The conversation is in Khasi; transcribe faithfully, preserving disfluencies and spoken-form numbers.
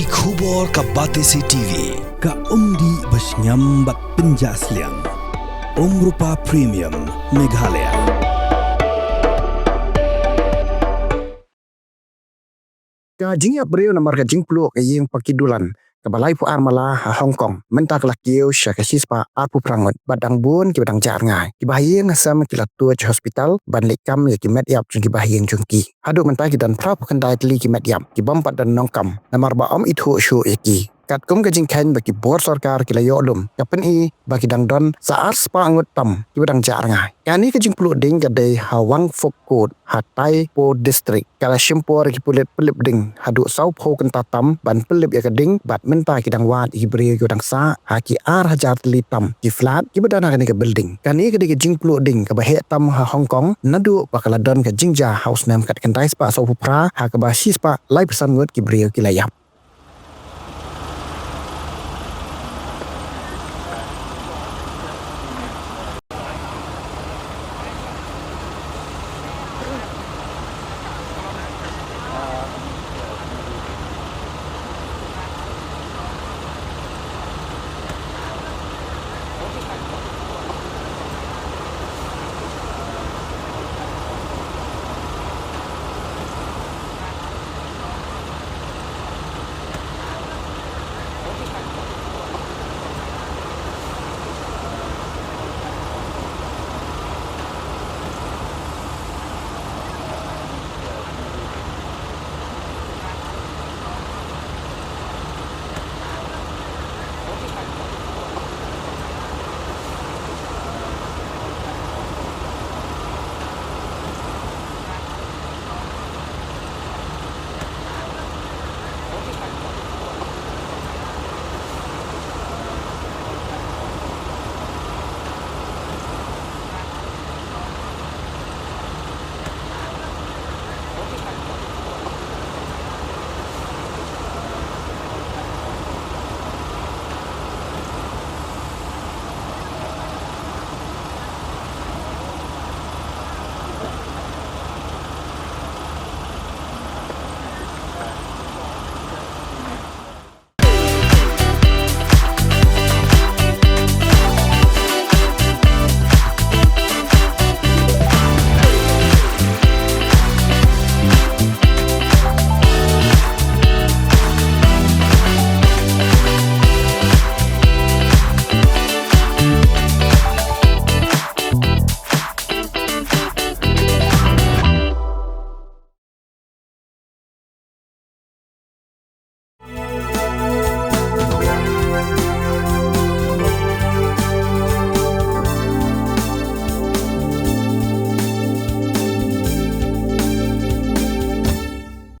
Ki khubor ka Batesi TV, ka umdih ba shngiam bad pynjah sliang. Umrupa Premium, Meghalaya. Ka jingïap briew namar ka jingpluh ka ïing pakidulan kaba laiphew ar mala ha Hong Kong mynta ka la kiew sha ka shispah arphew phra ngut bad dang bun kiba dang jah rngai. Kiba ha ïing ha sem ki la tuid sha hospital ban leit kam ïa ki met ïap jong kiba ha ïing jong ki. Haduh mynta ki don phraphew khyndai tylli ki met ïap ki bym pat don nongkam namar ba ym ithuh shuh ïa ki. Katkum ka jingkheiñ ba ki bor sorkar ki la ïoh lum, ka pyni ba ki dang don sa arspah ngut tam kiba dang jah rngai. Kane ka jingpluh ding ka dei ha Wong Fuk Court ha Tai Po District. Ka la shim por ïa ki pulit pynlip ding haduh sawphew kynta tam ban pynlip ïa ka ding bad mynta ki dang wad ïa ki briew kiba dang sah ha ki ar hajar tylli tam ki flat kiba don ha kane ka building. Kane ka dei ka jingpluh ding kaba heh tam ha Hong Kong naduh ba ka la don ka jingjia ha u snem khatkhyndai spah sawphew phra ha kaba shispah laiphew san ngut ki briew ki la ïap.